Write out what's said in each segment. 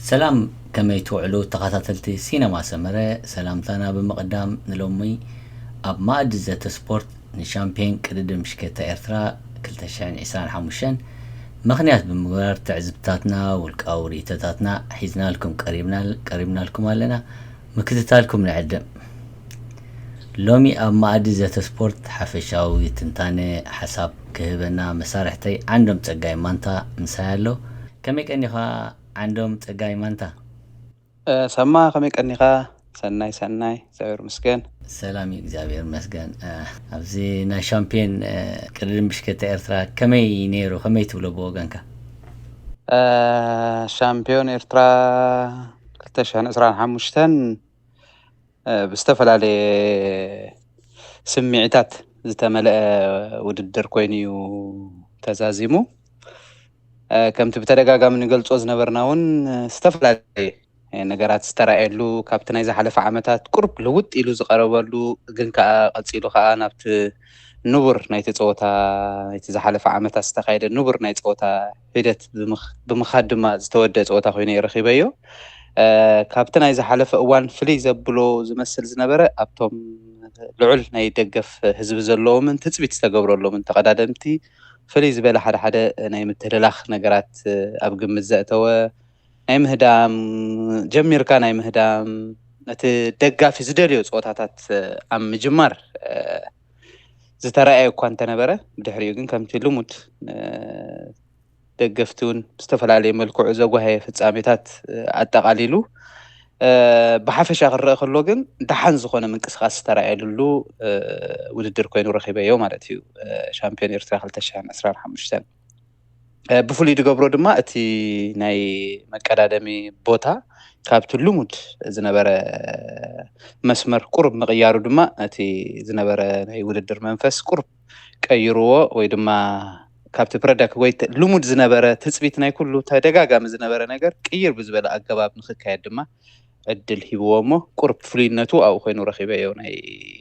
ሰላም፣ ከመይ ትውዕሉ ተኸታተልቲ ሲነማ ሰመረ? ሰላምታና ብምቕዳም፣ ንሎሚ ኣብ ማእዲ ዘተ ስፖርት ንሻምፒዮን ቅድድም ብሽክለታ ኤርትራ ክልተ ሽሕን ዕስራን ሓሙሽተን ምኽንያት ብምግባር ትዕዝብትታትና፣ ውልቃዊ ርእይቶታትና ሒዝናልኩም ቀሪብናል-፣ ቀሪብናልኩም ኣለና። ምክትታልኩም ንዕድም። ሎሚ ኣብ ማእዲ ዘተ ስፖርት ሓፈሻዊ ትንታነ ሓሳብ ክህበና መሳርሕተይ ዓንዶም ጸጋይ ማንታ ምሳይ ኣሎ። ከመይ ቀኒኻ ዓንዶም ጸጋይ ማንታ? እ፣ ሰማ፣ ከመይ ቀኒኻ? ሰናይ፣ ሰናይ፣ እግዚኣብሔር ይመስገን። ሰላም እዩ፣ እግዚኣብሔር ይመስገን። እ፣ ኣብዚ ናይ ሻምፒዮን፣ እ፣ ቅድድም ብሽክለታ ኤርትራ ከመይ ነይሩ? ከመይ ትብሎ ብወገንካ? እ፣ ሻምፒዮን ኤርትራ ክልተ ሽሕን ዕስራን ሓሙሽተን፣ እ፣ ብዝተፈላለየ ስምዒታት ዝተመልአ ውድድር ኮይኑ እዩ ተዛዚሙ። እ፣ ከምቲ ብተደጋጋሚ ንገልጾ ዝነበርና እውን፣ እ፣ ዝተፈላለየ ነገራት ዝተራእየሉ፣ ካብቲ ናይ ዝሓለፈ ዓመታት ቁሩብ ልውጥ ኢሉ ዝቐረበሉ፣ ግን ከኣ ቀጺሉ ከኣ ናብቲ ንቡር ናይቲ ጸወታ፣ ናይቲ ዝሓለፈ ዓመታት ዝተኻየደ ንቡር ናይ ጸወታ ሒደት ብምኽ-፣ ብምኻድ ድማ ዝተወደአ ጸወታ ኮይኑ እየ ረኺበዮ። እ፣ ካብቲ ናይ ዝሓለፈ እዋን ፍልይ ዘብሎ ዝመስል ዝነበረ፣ ኣብቶም ልዑል ናይ ደገፍ ህዝቢ ዘለዎምን ትጽቢት ዝተገብረሎምን ተቐዳደምቲ ፍልይ ዝበለ ሓደ ሓደ ናይ ምትህልላኽ ነገራት ኣብ ግምት ዘእተወ፣ ናይ ምህዳም፣ ጀሚርካ ናይ ምህዳም፣ ነቲ ደጋፊ ዝደልዮ ጸወታታት ኣብ ምጅማር፣ እ፣ ዝተራእየ እኳ እንተነበረ፣ ብድሕሪኡ ግን ከምቲ ልሙድ፣ እ፣ ደገፍቲ እውን ብዝተፈላለየ መልክዑ ዘጓሃየ ፍጻሜታት፣ እ፣ ኣጠቓሊሉ። እ፣ ብሓፈሻ ክረአ ከሎ ግን ደሓን ዝኾነ ምንቅስቓስ ዝተራእየሉ፣ እ፣ ውድድር ኮይኑ ረኺበዮ ማለት እዩ። እ፣ ሻምፒዮን ኤርትራ ክልተ ሽሕን ዕስራን ሓሙሽተን። እ፣ ብፍሉይ ዝገብሮ ድማ እቲ ናይ መቀዳደሚ ቦታ ካብቲ ልሙድ ዝነበረ መስመር ቁሩብ ምቕያሩ ድማ እቲ ዝነበረ ናይ ውድድር መንፈስ ቁሩብ ቀይርዎ፣ ወይ ድማ ካብቲ ፕረዳክ ወይ ተ-፣ ልሙድ ዝነበረ ትጽቢት ናይ ኩሉ ተደጋጋሚ ዝነበረ ነገር ቅይር ብዝበለ ኣገባብ ንክካየድ ድማ ዕድል ሂብዎ እሞ ቁሩብ ፍሉይነቱ ኣብኡ ኮይኑ ረኺበዮ ናይ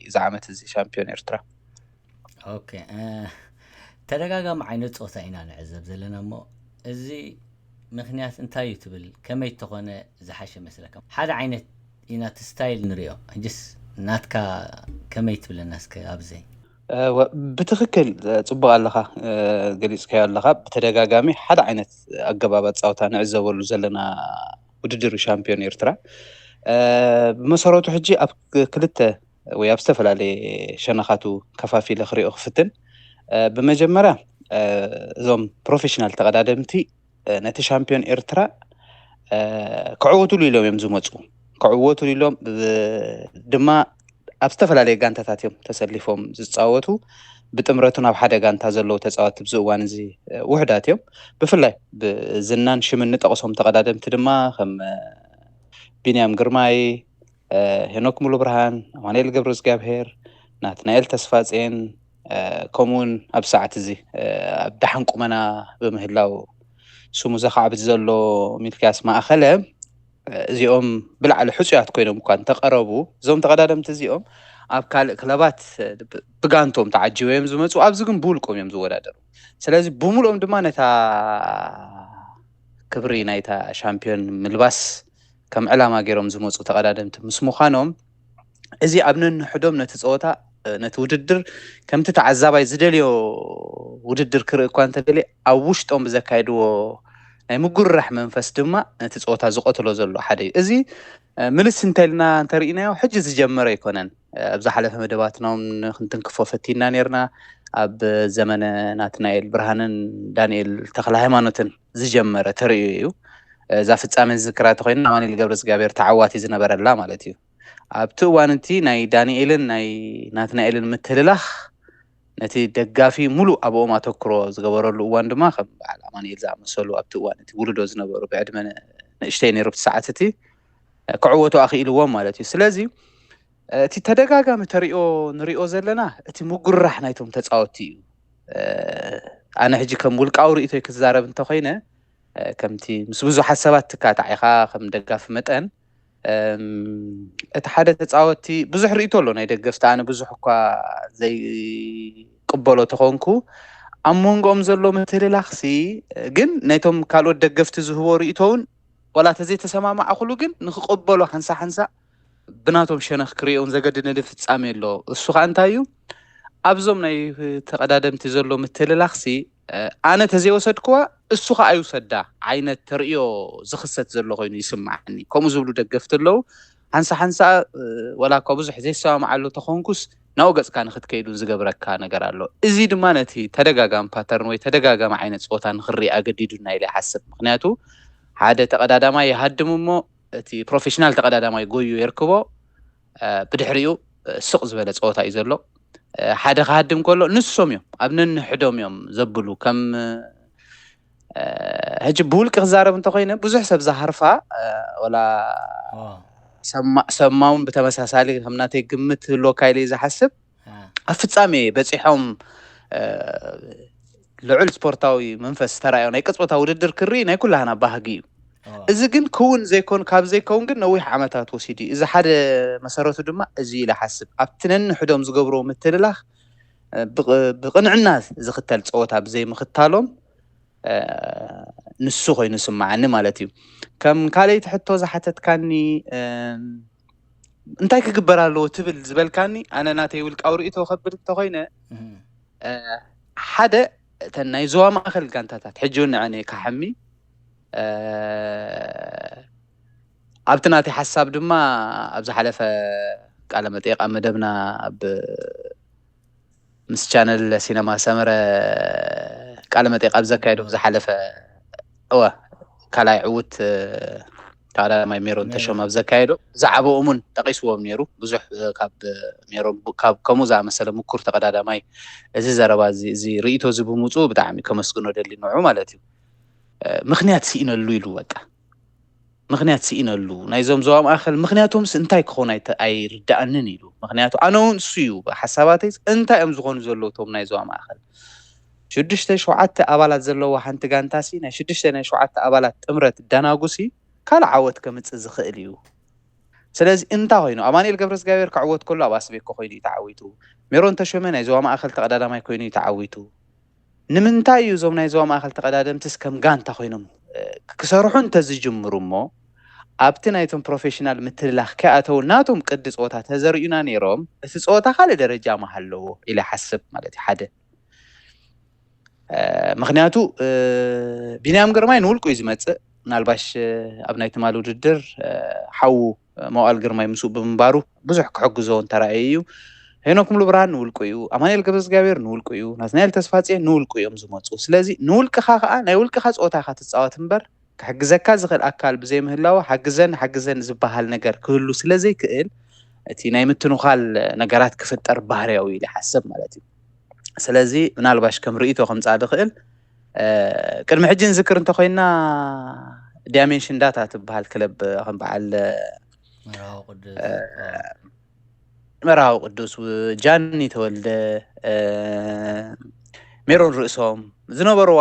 እዚ ዓመት እዚ ሻምፒዮን ኤርትራ። ኦኬ፣ እ፣ ተደጋጋሚ ዓይነት ጾታ ኢና ንዕዘብ ዘለና እሞ፣ እዚ ምኽንያት እንታይ እዩ ትብል? ከመይ ተኾነ ዝሓሸ መስለካ? ሓደ ዓይነት ኢና እቲ ስታይል ንሪኦ። ሕጅስ ናትካ ከመይ ትብለና እስከ ኣብዚ? እ፣ ወ-፣ ብትኽክል፣ እ፣ ጽቡቕ ኣለኻ፣ እ፣ ገሊጽካዮ ኣለኻ። ብተደጋጋሚ ሓደ ዓይነት ኣገባብ ኣጻውታ ንዕዘበሉ ዘለና ውድድር ሻምፒዮን ኤርትራ። እ፣ ብመሰረቱ ሕጂ ኣብ ክ-፣ ክልተ ወይ ኣብ ዝተፈላለየ ሸነኻቱ ከፋፊለ ክሪኦ ክፍትን። እ፣ ብመጀመርያ፣ እ፣ እዞም ፕሮፌሽናል ተቐዳደምቲ፣ እ፣ ነቲ ሻምፒዮን ኤርትራ፣ እ፣ ክዕወቱሉ ኢሎም እዮም ዝመጹ። ክዕወቱሉ ኢሎም፣ ብ-፣ ድማ ኣብ ዝተፈላለየ ጋንታታት እዮም ተሰሊፎም ዝጻወቱ። ብጥምረቱ ናብ ሓደ ጋንታ ዘለዉ ተጻወትቲ ኣብዚ እዋን እዚ፣ እ፣ ውሑዳት እዮም። ብፍላይ ብዝናን ሽምን ንጠቕሶም ተቐዳደምቲ ድማ ከም፣ እ፣ ቢንያም ግርማይ፣ እ፣ ሄኖክ ሙሉብርሃን፣ ኣማኑኤል ገብረእግዚኣብሄር፣ ናትናኤል ተስፋጼን፣ እ፣ ከምኡውን ኣብ ሰዓት እዚ፣ እ፣ ኣብ ደሓን ቁመና ብምህላው ስሙ ዘኻዕብት ዘሎ ሚልክያስ ማእኸለ፣ እ፣ እዚኦም ብላዕሊ ሕጹያት ኮይኖም እኳ እንተቐረቡ፣ እዞም ተቐዳደምቲ እዚኦም ኣብ ካልእ ክለባት፣ እ፣ ብ-፣ ብጋንቶም ተዓጂቦም እዮም ዝመጹ፣ ኣብዚ ግን ብውልቆም እዮም ዝወዳደሩ። ስለዚ ብምልኦም ድማ ነታ ክብሪ ናይታ ሻምፒዮን ምልባስ ከም ዕላማ ገይሮም ዝመጹ ተቐዳደምቲ ምስ ምዃኖም፣ እዚ ኣብ ነንሕዶም ነቲ ጸወታ፣ እ፣ ነቲ ውድድር ከምቲ ተዓዛባይ ዝደልዮ ውድድር ክርኢ እኳ እንተደልየ፣ ኣብ ውሽጦም ብዘካየድዎ ናይ ምጉርራሕ መንፈስ ድማ ነቲ ጸወታ ዝቐትሎ ዘሎ ሓደ እዩ። እዚ፣ እ፣ ምልስ እንተኢልና እንተርኢናዮ፣ ሕጂ ዝጀመረ ኣይኮነን። እ፣ ኣብ ዝሓለፈ መደባትና እውን ክንትንክፎ ፈቲና ነይርና። ኣብ ዘመነ ናትናኤል ብርሃንን ዳንኤል ተኽለ ሃይማኖትን ዝጀመረ ተርእዮ እዩ። እ፣ እዛ ፍጻሜ ዝዝክራ እንተኾይና፣ ኣማኑኤል ገብረእግዚኣብሔር ተዓዋቲ ዝነበረላ ማለት እዩ። ኣብቲ እዋን እቲ ናይ ዳንኤልን ናይ ናትናኤልን ምትልላኽ ነቲ ደጋፊ ሙሉእ ኣብኦም ኣተኩሮ ዝገበረሉ እዋን ድማ ከም በዓል ኣማኑኤል ዝኣመሰሉ ኣብቲ እዋን እቲ ውልዶ ዝነበሩ ብዕድመ ንእሽተይ ነይሩ ኣብቲ ሰዓት እቲ ክዕወቱ ኣኽኢልዎም ማለት እዩ። ስለዚ እቲ ተደጋጋሚ ተሪኦ ንሪኦ ዘለና እቲ ምጉርራሕ ናይቶም ተጻወትቲ እዩ። እ፣ ኣነ ሕጂ ከም ውልቃዊ ርእይቶይ ክዛረብ እንተኾይነ፣ እ፣ ከምቲ ምስ ብዙሓት ሰባት ትካታዕ ኢኻ ከም ደጋፊ መጠን፣ እም፣ እቲ ሓደ ተጻወቲ ብዙሕ ርእይቶ ኣሎ። ናይ ደገፍቲ ኣነ ብዙሕ እኳ ዘይቅበሎ ተኾንኩ፣ ኣብ መንጎኦም ዘሎ ምትልላኽሲ ግን ናይቶም ካልኦት ደገፍቲ ዝህቦ ርእይቶ እውን ዋላ ተዘይተሰማማዕኩሉ ግን ንክቕበሎ ሓንሳ ሓንሳ ብናቶም ሸነኽ ክርእዮን ዘገድደኒ ፍጻሜ ኣሎ። እሱ ኸኣ እንታይ እዩ? ኣብዞም ናይ ተቐዳደምቲ ዘሎ ምትልላኽሲ፣ ኣነ ተዘይወሰድክዋ እሱ ኸኣ ይውሰዳ ዓይነት ተርእዮ ዝኽሰት ዘሎ ኮይኑ ይስምዓኒ። ከምኡ ዝብሉ ደገፍቲ ኣለዉ። ሓንሳ ሓንሳ፣ ዋላ እኳ ብዙሕ ዘይሰማምዓሉ ተኾንኩስ፣ ናብኡ ገጽካ ንኽትከይድ እውን ዝገብረካ ነገር ኣሎ። እዚ ድማ ነቲ ተደጋጋሚ ፓተርን ወይ ተደጋጋሚ ዓይነት ጸወታ ንኽርኢ ኣገዲዱና ኢለ ይሓስብ። ምኽንያቱ ሓደ ተቐዳዳማይ ይሃድም እሞ እቲ ፕሮፌሽናል ተቐዳዳማይ ጎዩ የርክቦ፣ ብድሕሪኡ ስቕ ዝበለ ጸወታ እዩ ዘሎ። ሓደ ክሃድም ከሎ ንሶም እዮም ኣብ ነንሕዶም እዮም ዘብሉ። ከም ሕጂ ብውልቂ ክዛረብ እንተኮይነ ብዙሕ ሰብ ዝሃርፋ፣ ወላ ሰማውን ብተመሳሳሊ ከም ናተይ ግምት ህልወካ ኢለ ዝሓስብ፣ ኣብ ፍጻሜ በጺሖም ልዑል ስፖርታዊ መንፈስ ተራእዮ ናይ ቅጽበታዊ ውድድር ክርኢ ናይ ኩላህና ባህጊ እዩ። እዚ ግን ክውን ዘይኮን ካብ ዘይከውን ግን ነዊሕ ዓመታት ወሲዱ እዩ። እዚ ሓደ መሰረቱ ድማ እዚ ኢለ ሓስብ ኣብቲ ነንሕዶም ዝገብርዎ ምትልላኽ ብቕንዕና ዝኽተል ጸወታ ብዘይምኽታሎም ንሱ ኮይኑ ስምዓኒ ማለት እዩ። ከም ካልኣይቲ ሕቶ ዝሓተትካኒ እንታይ ክግበር ኣለዎ ትብል ዝበልካኒ፣ ኣነ ናተይ ውልቃዊ ርእይቶ ከብል እንተኮይነ ሓደ እተን ናይ ዞባ ማእከል ጋንታታት ሕጂ እውን ንዐን እየ ካሕሚ ኣብቲ ናተይ ሓሳብ ድማ ኣብ ዝሓለፈ ቃለ መጠይቕ ኣብ መደብና ኣብ ምስ ቻነል ሲነማ ሰመረ ቃለ መጠይቕ ኣብ ዘካየዶ ዝሓለፈ እወ ካልኣይ ዕዉት ተቐዳዳማይ ሜሮን ተሾም ኣብ ዘካየዶ ብዛዕባኦም እውን ጠቒስዎም ነይሩ። ብዙሕ ካብ ሜሮን ካብ ከምኡ ዝኣመሰለ ምኩር ተቐዳዳማይ እዚ ዘረባ እዚ ርእይቶ እዚ ብምውፅኡ ብጣዕሚ ከመስግኖ ደሊ ንዑ ማለት እዩ። ምክንያት ስኢነሉ ኢሉ በቃ ምክንያት ስኢነሉ ናይዞም ዞባ ማእኸል ምክንያቶምስ እንታይ ክኾን ኣይርዳኣንን ኢሉ። ምክንያቱ ኣነ እውን እሱ እዩ ሓሳባተይ እንታይ እዮም ዝኾኑ ዘለዉ እቶም ናይ ዞባ ማእኸል ሽዱሽተ ሸውዓተ ኣባላት ዘለዋ ሓንቲ ጋንታሲ ናይ ሽዱሽተ ናይ ሸውዓተ ኣባላት ጥምረት ዳናጉሲ ካልእ ዓወት ከምፅእ ዝኽእል እዩ። ስለዚ እንታይ ኮይኑ ኣማኑኤል ገብረዝጋብሔር ክዕወት ከሎ ኣብ ኣስቤኮ ኮይኑ እዩ ተዓዊቱ። ሜሮን ተሾመ ናይ ዞባ ማእኸል ተቐዳዳማይ ኮይኑ እዩ ተዓዊቱ። ንምንታይ እዩ እዞም ናይ ዞባ ማእኸል ተቐዳደምትስ ከም ጋንታ ኮይኖም ክሰርሑ እንተዝጅምሩ እሞ ኣብቲ ናይቶም ፕሮፌሽናል ምትልላኽ ከይኣተው ናቶም ቅዲ ፀወታ ተዘርእዩና ነይሮም እቲ ፀወታ ካልእ ደረጃ ምሃለዎ ኢለ ሓስብ ማለት እዩ። ሓደ ምክንያቱ ቢንያም ግርማይ ንውልቁ እዩ ዝመፅእ። ምናልባሽ ኣብ ናይ ትማሊ ውድድር ሓዉ መዋል ግርማይ ምስኡ ብምንባሩ ብዙሕ ክሕግዞ እንተራእየ እዩ። ሄኖክ ሙሉብርሃን ንውልቁ እዩ፣ ኣማኑኤል ገብረዝጋብሔር ንውልቁ እዩ፣ ናትናኤል ተስፋጽዮን ንውልቁ እዮም ዝመፁ። ስለዚ ንውልቅኻ ከዓ ናይ ውልቅኻ ፀወታ ኢኻ ትፃወት እምበር ክሕግዘካ ዝኽእል ኣካል ብዘይምህላው ሓግዘን ሓግዘን ዝበሃል ነገር ክህሉ ስለዘይክእል እቲ ናይ ምትንዃል ነገራት ክፍጠር ባህርያዊ ኢለ ሓሰብ ማለት እዩ። ስለዚ ምናልባሽ ከም ርእይቶ ከምፃ ዝኽእል ቅድሚ ሕጂ ንዝክር እንተኮይና ዳይሜንሽን ዳታ ትበሃል ክለብ ከም በዓል መርሃዊ ቅዱስ፣ ጃኒ ተወልደ፣ ሜሮን ርእሶም ዝነበርዋ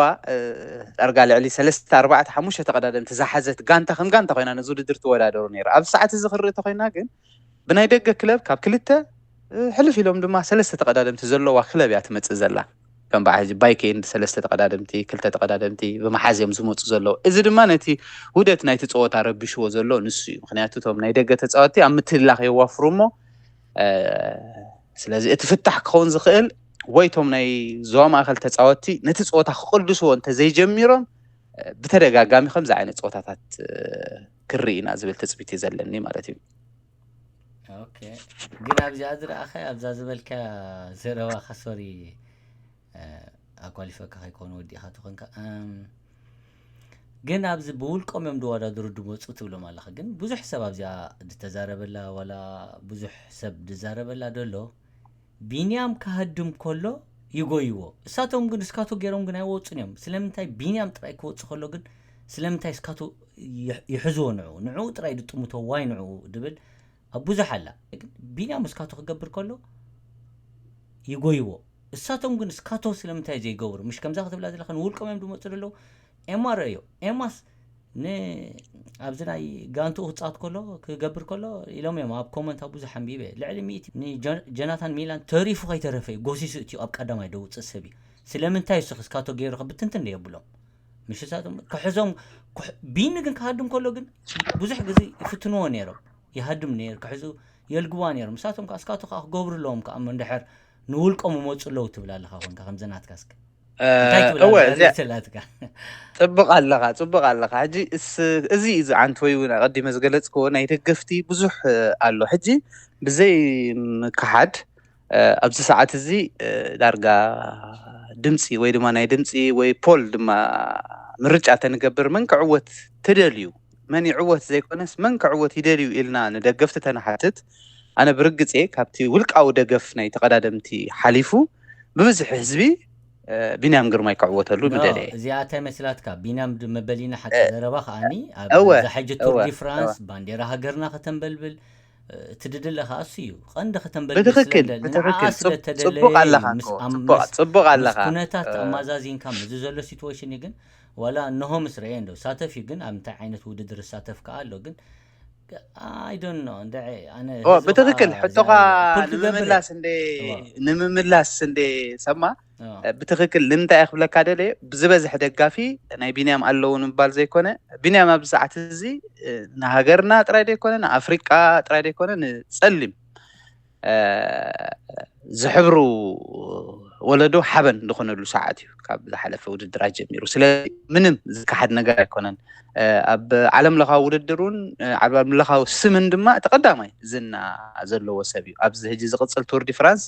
ዳርጋ ልዕሊ ሰለስተ ኣርባዕተ ሓሙሽተ ተቐዳደምቲ ዝሓዘት ጋንታ ከም ጋንታ ኮይና ነዚ ውድድር ትወዳደሩ ነይራ። ኣብዚ ሰዓት እዚ ክንርኢ ተኮይና ግን ብናይ ደገ ክለብ ካብ ክልተ ሕልፍ ኢሎም ድማ ሰለስተ ተቐዳደምቲ ዘለዋ ክለብ እያ ትመፅእ ዘላ። ከም በዓል ሕጂ ባይኬንድ ሰለስተ ተቐዳደምቲ ክልተ ተቐዳደምቲ ብምሓዝ እዮም ዝመፁ ዘለዉ። እዚ ድማ ነቲ ውደት ናይቲ ፀወታ ረቢሽዎ ዘሎ ንሱ እዩ። ምክንያቱ እቶም ናይ ደገ ተፃወትቲ ኣብ ምትልላኽ የዋፍሩ እሞ ስለዚ እቲ ፍታሕ ክኸውን ዝኽእል ወይ እቶም ናይ ዞባ ማእኸል ተፃወትቲ ነቲ ፀወታ ክቕልስዎ እንተዘይጀሚሮም ብተደጋጋሚ ከምዚ ዓይነት ፀወታታት ክርኢ ኢና ዝብል ትፅቢት እዩ ዘለኒ ማለት እዩ። ኦኬ ግን ኣብዚኣ ዝረኣኸ ኣብዛ ዝበልካ ዘረባኻ ሶሪ ኣኳሊፈካ ከይኮነ ወዲእኻ ተኾንካ ግን ኣብዚ ብውልቆም እዮም ዝወዳደሩ ድመፁ ትብሎም ኣለኻ ግን ብዙሕ ሰብ ኣብዚኣ ዝተዛረበላ ዋላ ብዙሕ ሰብ ዝዛረበላ ደሎ ቢንያም ክሃድም ከሎ ይጎይዎ እሳቶም ግን እስካቶ ገይሮም ግን ኣይወፁን እዮም ስለምንታይ ቢንያም ጥራይ ክወፁ ከሎ ግን ስለምንታይ እስካቶ ይሕዝዎ ንዑ ንዑ ጥራይ ድጥምቶ ዋይ ንዑ ድብል ኣብ ብዙሕ ኣላ ቢንያም እስካቶ ክገብር ከሎ ይጎይዎ እሳቶም ግን እስካቶ ስለምንታይ ዘይገብሩ ምሽ ከምዛ ክትብላ ዘለካ ንውልቆም እዮም ድመፁ ደለዉ ኤማ ረእዮ ኤማስ ን ኣብዚ ናይ ጋንትኡ ክፃወት ከሎ ክገብር ከሎ ኢሎም እዮም ኣብ ኮመንት ኣብ ብዙሕ ኣንቢበ ልዕሊ ሚእቲ ንጀናታን ሚላን ተሪፉ ከይተረፈ እዩ ጎሲሱ እትዩ ኣብ ቀዳማይ ደውፅእ ሰብ እዩ ስለምንታይ እሱ እስካቶ ገይሩ ከብትንትን የብሎም ምሽ ሳቶም ክሕዞም ቢኒ ግን ክሃድም ከሎ ግን ብዙሕ ግዜ ይፍትንዎ ነይሮም። ይሃድም ነይሩ ክሕዙ የልግዋ ነይሮም። ንሳቶም ከዓ እስካቶ ከዓ ክገብሩ ኣለዎም ከዓ እሞ እንድሕር ንውልቆም ይመፁ ኣለዉ ትብል ኣለኻ ኮንካ ከምዚ ናትካ እስከ እንታይ ትብል እወ ኣለኻ? እዚኣ ርእሰላትካ ጽቡቕ ኣለኻ ጽቡቕ ኣለኻ። ሕጂ እስ- እዚ እዩ ዝዓንተወይ እውን ኣቐዲመ ዝገለጽክዎ ናይ ደገፍቲ ብዙሕ ኣሎ። ሕጂ ብዘይ ምክሓድ ኣብዚ ሰዓት እዚ ዳርጋ ድምፂ ወይ ድማ ናይ ድምፂ ወይ ፖል ድማ ምርጫ ተንገብር መን ክዕወት ትደልዩ፣ መን ይዕወት ዘይኮነስ መን ክዕወት ይደልዩ ኢልና ንደገፍቲ ተንሓትት፣ ኣነ ብርግፅ እየ ካብቲ ውልቃዊ ደገፍ ናይ ተቐዳደምቲ ሓሊፉ ብብዝሒ ህዝቢ ቢንያም ግርማይ ክዕወተሉ ምደለየ። እዚኣ እንታይ መስላትካ ቢንያም መበሊና ሓቂ ዘረባ ከዓኒ ኣብ እዛ ሕጂ ቱር ዲ ፍራንስ ባንዴራ ሃገርና ከተንበልብል ትድድለ ከዓ እሱ እዩ ቀንዲ ከተንበልብል ብትክክል ብትክክል ጽቡቅ ኣለካ ጽቡቅ ኣለካ ኩነታት ኣማዛዚንካ ምዚ ዘሎ ሲትዌሽን እዩ ግን ዋላ እነሆ ምስ ረእየ እንዶ ሳተፍ እዩ ግን ኣብ እንታይ ዓይነት ውድድር ሳተፍ ከዓ ኣሎ ግን I don't know እንደ ኣነ ብትክክል ሕቶኻ ንምምላስ እንደ ንምምላስ እንደ ሰማ ብትክክል ንምንታይ ክብለካ ደለ ብዝበዝሕ ደጋፊ ናይ ቢንያም ኣለዉ ንምባል ዘይኮነ ቢንያም ኣብዚ ሰዓት እዚ ንሃገርና ጥራይ ዘይኮነ ንኣፍሪቃ ጥራይ ዘይኮነ ንጸሊም ዝሕብሩ ወለዶ ሓበን ዝኾነሉ ሰዓት እዩ ካብ ዝሓለፈ ውድድራት ጀሚሩ። ስለዚ ምንም ዝከሓድ ነገር ኣይኮነን። ኣብ ዓለም ለኻዊ ውድድር እውን ዓለም ለኻዊ ስምን ድማ እቲ ቀዳማይ ዝና ዘለዎ ሰብ እዩ። ኣብዚ ሕጂ ዝቕፅል ቱር ዲ ፍራንስ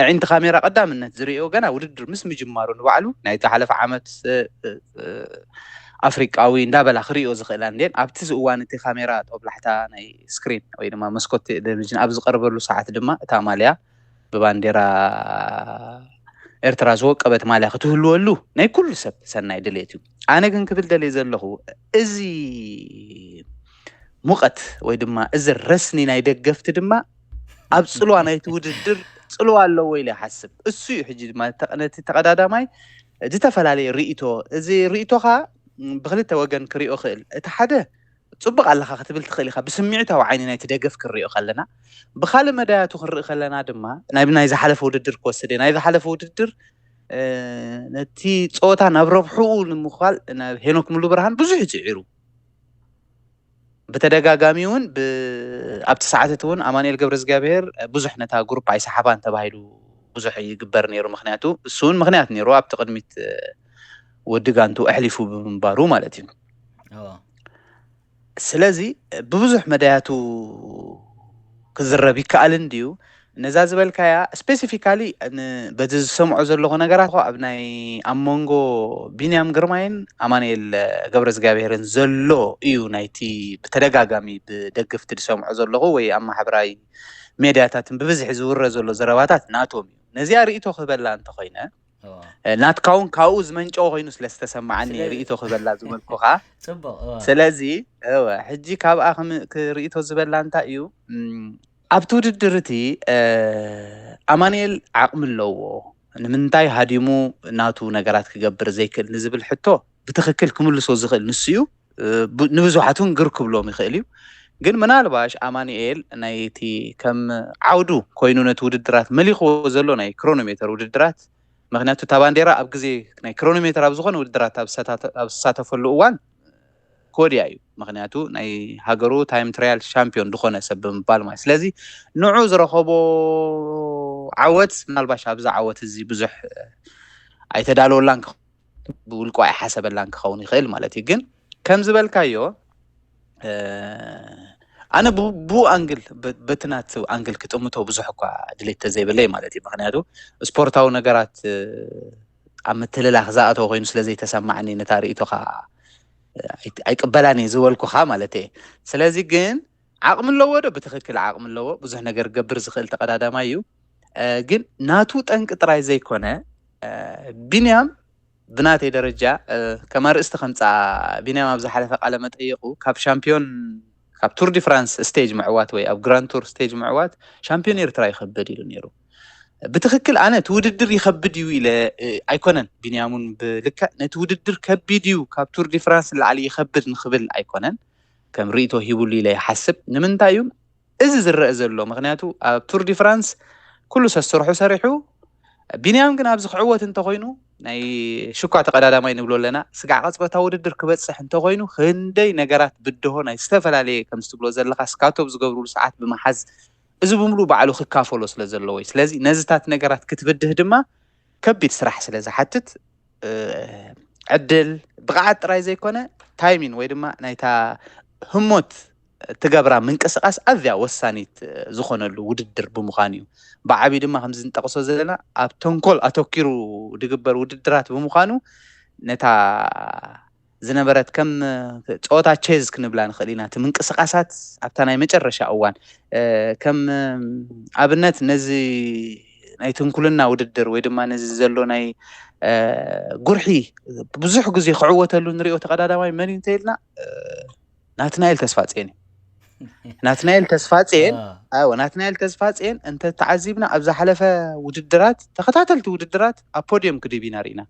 ኣዒንቲ ካሜራ ቀዳምነት ዝሪኦ ገና ውድድር ምስ ምጅማሩ ንባዕሉ ናይ ዝሓለፈ ዓመት ኣፍሪቃዊ እንዳበላ ክሪኦ ዝኽእላ እንዴን ኣብቲ ዝእዋን እቲ ካሜራ ጦብላሕታ ናይ ስክሪን ወይ ድማ መስኮት ቴሌቪዥን ኣብ ዝቀርበሉ ሰዓት ድማ እታ ማልያ ብባንዴራ ኤርትራ ዝወቀበት ማልያ ክትህልወሉ ናይ ኩሉ ሰብ ሰናይ ድሌት እዩ። ኣነ ግን ክብል ደልየ ዘለኹ እዚ ሙቐት ወይ ድማ እዚ ረስኒ ናይ ደገፍቲ ድማ ኣብ ፅልዋ ናይቲ ውድድር ፅልዋ ኣለዎ ኢለ ይሓስብ። እሱ እዩ ሕጂ ድማ ነቲ ተቐዳዳማይ ዝተፈላለየ ርእቶ እዚ ርእቶኻ ብክልተ ወገን ክሪኦ ክእል እቲ ሓደ ፅቡቅ ኣለካ ክትብል ትኽእል ኢካ ብስምዒታዊ ዓይኒ ናይቲ ደገፍ ክንሪኦ ከለና ብካልእ መዳያቱ ክንርኢ ከለና ድማ ናይ ናይ ዝሓለፈ ውድድር ክወስድ እየ ናይ ዝሓለፈ ውድድር ነቲ ፀወታ ናብ ረብሕኡ ንምኳል ናብ ሄኖክ ሙሉ ብርሃን ብዙሕ ይፅዒሩ ብተደጋጋሚ እውን ኣብቲ ሰዓት እቲ እውን ኣማንኤል ገብረ እግዚኣብሔር ብዙሕ ነታ ግሩፕ ኣይሰሓባን ተባሂሉ ብዙሕ ይግበር ነይሩ ምክንያቱ እሱ እውን ምክንያት ነይሩ ኣብቲ ቅድሚት ወዲ ጋንቱ ኣሕሊፉ ብምንባሩ ማለት እዩ ስለዚ ብብዙሕ መዳያቱ ክዝረብ ይከኣል እንድዩ ነዛ ዝበልካያ specifically በዚ ዝሰምዖ ዘለኹ ነገራት ኣብ ናይ ኣብ መንጎ ቢንያም ግርማይን ኣማንኤል ገብረ እግዚኣብሔርን ዘሎ እዩ ናይቲ ብተደጋጋሚ ብደገፍቲ ዝሰምዖ ዘለኹ ወይ ኣብ ማሕበራዊ ሜድያታትን ብብዝሒ ዝውረ ዘሎ ዘረባታት ናቶም እዩ ነዚኣ ርእቶ ክህበላ እንተኮይነ ናትካ እውን ካብኡ ዝመንጨው ኮይኑ ስለ ዝተሰማዓኒ ርእቶ ክህበላ ዝበልኩኻ ፅቡቅ ስለዚ እወ ሕጂ ካብኣ ክርእቶ ዝበላ እንታይ እዩ ኣብቲ ውድድር እቲ ኣማንኤል ዓቕሚ ኣለዎ ንምንታይ ሃዲሙ ናቱ ነገራት ክገብር ዘይክእል ንዝብል ሕቶ ብትኽክል ክምልሶ ዝኽእል ንሱ እዩ ንብዙሓት እውን ግር ክብሎም ይኽእል እዩ ግን ምናልባሽ ኣማንኤል ናይቲ ከም ዓውዱ ኮይኑ ነቲ ውድድራት መሊኽዎ ዘሎ ናይ ክሮኖሜተር ውድድራት ምክንያቱ እታ ባንዴራ ኣብ ግዜ ናይ ክሮኖሜተር ኣብ ዝኾነ ውድድራት ኣብ ዝሳተፈሉ እዋን ኮድያ እዩ ምክንያቱ ናይ ሃገሩ ታይም ትራያል ሻምፒዮን ዝኾነ ሰብ ብምባል ማለት ስለዚ ንዑ ዝረኸቦ ዓወት ምናልባሽ ኣብዚ ዓወት እዚ ብዙሕ ኣይተዳለወላን ብውልቁ ኣይሓሰበላን ክኸውን ይኽእል ማለት እዩ ግን ከም ዝበልካዮ ኣነ ብኡ ኣንግል በቲ ናቱ ኣንግል ክጥምቶ ብዙሕ እኳ ድሌት ተዘይብለይ ማለት እዩ ምክንያቱ ስፖርታዊ ነገራት ኣብ ምትልላኽ ዝኣተወ ኮይኑ ስለ ዘይተሰማዕኒ ነታ ርእቶኻ ኣይቅበላን እየ ዝበልኩኻ ማለት እየ ስለዚ ግን ዓቕሚ ኣለዎ ዶ ብትኽክል ዓቕሚ ኣለዎ ብዙሕ ነገር ገብር ዝኽእል ተቐዳዳማይ እዩ ግን ናቱ ጠንቂ ጥራይ ዘይኮነ ቢንያም ብናተይ ደረጃ ከም ኣርእስቲ ከምፃ ቢንያም ኣብ ዝሓለፈ ቃለ መጠየቁ ካብ ሻምፒዮን ካብ ቱር ዲ ፍራንስ ስቴጅ ምዕዋት ወይ ኣብ ግራንድ ቱር ስቴጅ ምዕዋት ሻምፒዮን ኤርትራ ይኸብድ ኢሉ ነይሩ ብትኽክል ኣነ እቲ ውድድር ይኸብድ እዩ ኢለ ኣይኮነን ቢንያሙን ብልክዕ ነቲ ውድድር ከቢድ እዩ ካብ ቱር ዲ ፍራንስ ንላዕሊ ይኸብድ ንክብል ኣይኮነን ከም ርእቶ ሂቡሉ ኢለ ይሓስብ ንምንታይ እዩ እዚ ዝረአ ዘሎ ምክንያቱ ኣብ ቱር ዲ ፍራንስ ኩሉ ሰስርሑ ሰሪሑ ቢንያም ግን ኣብዚ ክዕወት እንተኾይኑ ናይ ሽኳ ተቐዳዳማይ ንብሎ ኣለና። ስጋዕ ቀጽበታዊ ውድድር ክበጽሕ እንተኾይኑ ክንደይ ነገራት ብድሆ ናይ ዝተፈላለየ ከምዚ ትብሎ ዘለኻ ስካቶ ኣብ ዝገብርሉ ሰዓት ብምሓዝ እዚ ብምሉእ ባዕሉ ክካፈሎ ስለ ዘለዎ እዩ። ስለዚ ነዚታት ነገራት ክትብድህ ድማ ከቢድ ስራሕ ስለ ዝሓትት ዕድል ብቕዓት ጥራይ ዘይኮነ ታይሚን ወይ ድማ ናይታ ህሞት ትገብራ ምንቅስቃስ ኣዝያ ወሳኒት ዝኾነሉ ውድድር ብምዃኑ እዩ። ብዓብዩ ድማ ከምዚ ንጠቕሶ ዘለና ኣብ ተንኮል ኣተኪሩ ዝግበር ውድድራት ብምዃኑ ነታ ዝነበረት ከም ፀወታ ቼዝ ክንብላ ንኽእል ኢና። እቲ ምንቅስቃሳት ኣብታ ናይ መጨረሻ እዋን ከም ኣብነት ነዚ ናይ ትንኩልና ውድድር ወይ ድማ ነዚ ዘሎ ናይ ጉርሒ ብዙሕ ግዜ ክዕወተሉ ንሪኦ ተቐዳዳማይ መን እዩ እንተኢልና ናትናኤል ተስፋፅየን እዩ። ናትናኤል ተስፋፅየን ኣዎ ናትናኤል ተስፋፅየን እንተተዓዚብና ኣብ ዝሓለፈ ውድድራት ተኸታተልቲ ውድድራት ኣብ ፖድዮም ክድብ ኢና ርኢና።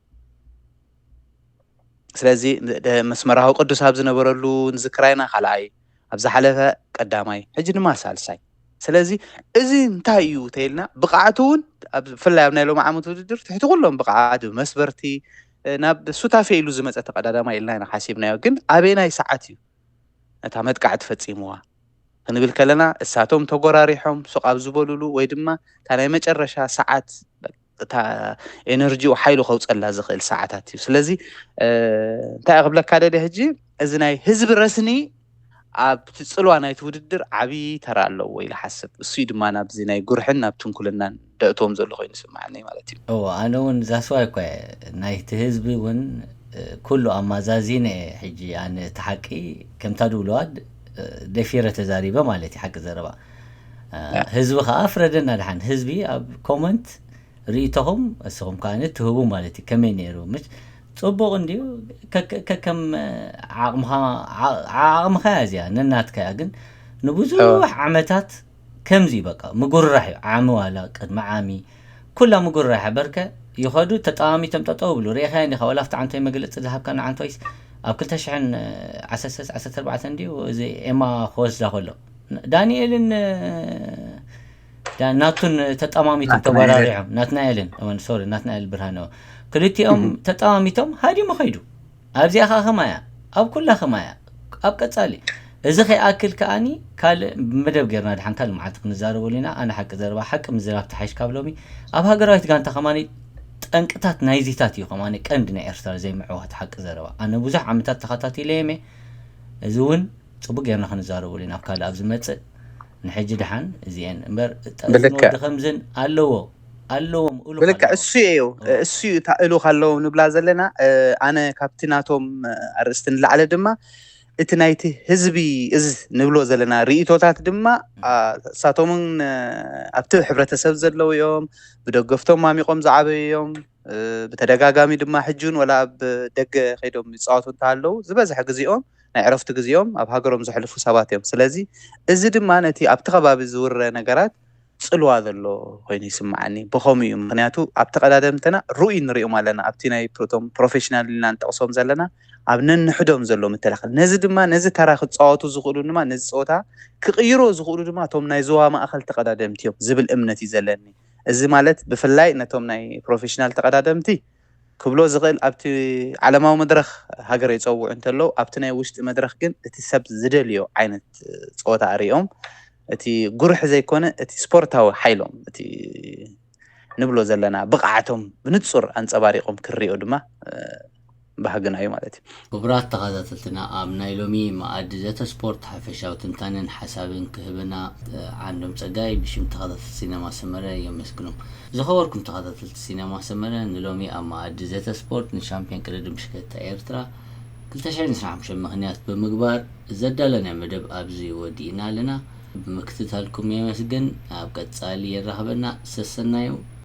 ስለዚ መስመራዊ ቅዱስ ኣብ ዝነበረሉ ንዝክራ ኢና ካልኣይ፣ ኣብ ዝሓለፈ ቀዳማይ፣ ሕጂ ድማ ሳልሳይ። ስለዚ እዚ እንታይ እዩ ተይልና ብቕዓቱ እውን ብፍላይ ኣብ ናይ ሎም ዓመት ውድድር ትሕቲ ኩሎም ብቕዓት ብመስበርቲ ናብ ሱታፌ ኢሉ ዝመፀ ተቐዳዳማይ ኢልና ኢና ሓሲብናዮ። ግን ኣበየናይ ሰዓት እዩ ነታ መጥቃዕቲ ፈፂምዋ ክንብል ከለና እሳቶም ተጎራሪሖም ሱቕ ኣብ ዝበሉሉ ወይ ድማ እታ ናይ መጨረሻ ሰዓት እታ ኤነርጂኡ ሓይሉ ከውፀላ ዝኽእል ሰዓታት እዩ። ስለዚ እንታይ ክብለካ ደልየ ሕጂ እዚ ናይ ህዝቢ ረስኒ ኣብቲ ፅልዋ ናይቲ ውድድር ዓብዪ ተራ ኣለዎ ኢለ ሓስብ። እሱ ድማ ናብዚ ናይ ጉርሕን ናብ ትንኩልናን ደእትዎም ዘሎ ኮይኑ ይስምዓኒ ማለት እዩ። እዎ ኣነ እውን that's why እኮ ናይቲ ህዝቢ እውን ኩሉ ኣማዛዚነ እየ ሕጂ ኣነ እቲ ሓቂ ከምታ ድብለዋ ደፊረ ተዛሪበ ማለት እዩ ሓቂ ዘረባ ህዝቢ ከዓ ፍረደና ድሓን ህዝቢ ኣብ comment ርእይቶኹም እስኹም ከዓ ትህቡ ማለት እዩ ከመይ ነይሩ ምሽ ፅቡቕ እንድዩ ከከም ዓቕምኻ ዓቕምኻ እያ እዚኣ ነናትካ እያ ግን ንብዙሕ ዓመታት ከምዚ በቃ ምጉርራሕ እዩ ዓሚ ዋላ ቅድሚ ዓሚ ኩላ ምጉርራሕ በርከ ይኸዱ ተጠማሚቶም ጠጠው ብሉ ርኢኻዮ እንዲኻ ወላ ኣብቲ ዓንቶይ መግለፂ ዝሃብካ ንዓንቶይስ ኣብ ክልተ ሽሕን ዓሰርተ ሰለስተ ዓሰርተ ኣርባዕተ እንድዩ እዚ ኤማ ክወስዳ ከሎ ዳንኤልን ናቱን ተጠማሚቶም ተጓራሪሖም ናትናኤልን ሶሪ ናትናኤል ብርሃነ ክልቲኦም ተጠማሚቶም ሃዲሙ ኸይዱ ኣብዚኣ ከዓ ከማያ ኣብ ኩላ ከማያ ኣብ ቀፃሊ እዚ ከይኣክል ከዓኒ ካልእ ብመደብ ጌርና ድሓን ካልእ መዓልቲ ክንዛረበሉ ኢና ኣነ ሓቂ ዘረባ ሓቂ ምዝራብ ተሓይሽ ካብ ሎሚ ኣብ ሃገራዊት ጋንታ ከማኒ ጠንቅታት ናይዚታት እዩ ከማኒ ቀንዲ ናይ ኤርትራ ዘይምዕዋት ሓቂ ዘረባ ኣነ ብዙሕ ዓመታት ተኸታቲለ የመ እዚ እውን ፅቡቅ ጌርና ክንዛረበሉ ኢና ኣብ ካልእ ኣብ ዝመፅእ ንሕጂ ድሓን እዚኤን እምበር ጠስን ወዲ ከምዝን ኣለዎ ኣለዎም እሉ ብልክዕ እሱ እዩ እሱ እዩ እታ እሉ ካለዎም ንብላ ዘለና ኣነ ካብቲ ናቶም ኣርእስቲ ንላዕለ ድማ እቲ ናይቲ ህዝቢ እዚ ንብሎ ዘለና ርእቶታት ድማ እሳቶምን ኣብቲ ሕብረተሰብ ዘለዉ እዮም ብደገፍቶም ማሚቆም ዝዓበዩ እዮም ብተደጋጋሚ ድማ ሕጂ እውን ወላ ኣብ ደገ ከይዶም ይፃወቱ እንተሃለዉ ዝበዝሐ ግዜኦም ናይ ዕረፍቲ ግዜኦም ኣብ ሃገሮም ዘሕልፉ ሰባት እዮም። ስለዚ እዚ ድማ ነቲ ኣብቲ ከባቢ ዝውረ ነገራት ፅልዋ ዘሎ ኮይኑ ይስምዓኒ። ብኸምኡ እዩ። ምክንያቱ ኣብ ተቐዳደምትና ርኡይ ንሪኦም ኣለና። ኣብቲ ናይ እቶም ፕሮፌሽናል ኢልና ንጠቕሶም ዘለና ኣብ ነንሕዶም ዘሎ ምትላኸል ነዚ ድማ ነዚ ተራ ክፃወቱ ዝኽእሉ ድማ ነዚ ፀወታ ክቕይሮ ዝኽእሉ ድማ እቶም ናይ ዞባ ማእኸል ተቐዳደምቲ እዮም ዝብል እምነት እዩ ዘለኒ። እዚ ማለት ብፍላይ ነቶም ናይ ፕሮፌሽናል ተቐዳደምቲ ክብሎ ዝኽእል ኣብቲ ዓለማዊ መድረኽ ሃገር የፀውዑ እንተለዉ ኣብቲ ናይ ውሽጢ መድረኽ ግን እቲ ሰብ ዝደልዮ ዓይነት ፀወታ ኣርእዮም እቲ ጉርሒ ዘይኮነ እቲ ስፖርታዊ ሓይሎም እቲ ንብሎ ዘለና ብቕዓቶም ብንፁር ኣንፀባሪቖም ክርኦ ድማ ባህግና እዩ ማለት እዩ። ክቡራት ተኸታተልትና ኣብ ናይ ሎሚ መኣዲ ዘተ ስፖርት ሓፈሻዊ ትንታነን ሓሳብን ክህበና ዓንዶም ፀጋይ ብሽም ተኸታተልቲ ሲነማ ሰመረ የመስግኖም። ዝኸበርኩም ተኸታተልቲ ሲነማ ሰመረ ንሎሚ ኣብ መኣዲ ዘተ ስፖርት ንሻምፒዮን ቅድድም ብሽክለታ ኤርትራ ክልተ ሽሕን ዕስራን ሓሙሽተን ምኽንያት ብምግባር ዘዳለናዮ መደብ ኣብዚ ወዲእና ኣለና። ብምክትታልኩም የመስግን። ኣብ ቀፃሊ የራኽበና። ሰሰናዩ።